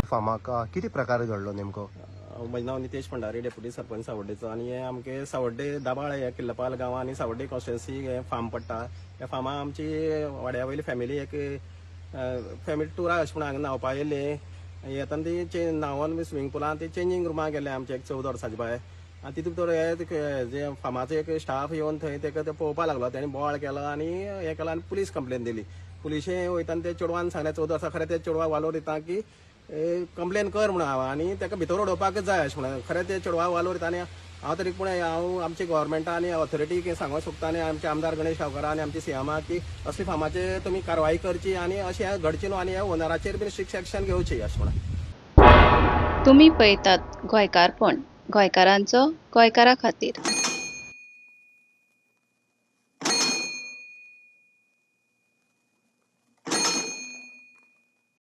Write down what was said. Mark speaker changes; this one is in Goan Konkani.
Speaker 1: फार्माक कितें प्रकार घडलो नेमको?
Speaker 2: म्हजें नांव नितेश भंडारी, डेप्युटी सरपंच सावड्डेचो. आनी हे आमगे सावड्डे दाबाळ हे किल्लपाल गांव आनी सावड्डे कॉन्स्टिट्युएन्सी हे फार्म पडटा. ह्या फार्मा आमची वाड्या वयली फॅमिली एक फॅमिली टुराक अशें म्हण हांगा न्हांवपा येयल्ली. येतना ती न्हांवन स्विमींग पुलान ती चेंजींग रुमाक गेले आमचे एक 14 वर्साची बाय. आनी तितून भितर हे जे फार्माचो एक स्टाफ येवन थंय तेका ते पळोवपाक लागलो. तेणी बोवाळ केलो आनी हें केलो आनी पुलीस कंप्लेन दिली. पुलिशे वयतना ते चेडवान सांगलें 14 वर्सां, खरें ते चेडवाक वालोर दिता की कंप्लेन कर म्हणून हांव आनी ताका भितर उडोवपाकच जाय अशें म्हणून. खरें ते चेडवाक वालोर दिता. आनी हांव तरी पूण हांव आमचे गोवोरमेंटा आनी ऑथॉरिटीक सांगूंक सोदता आनी आमचे आमदार गणेश गांवकार आनी आमचे सीएमाक की असली फार्माचेर तुमी कारवाई करची आनी अशें हें घडचें न्हू आनी ह्या ओनराचेर बीन स्ट्रिक्ट एक्शन घेवची अशें म्हणून.
Speaker 3: तुमी पळयतात गोंयकारपण, गोंयकारांचो गोंयकारा खातीर.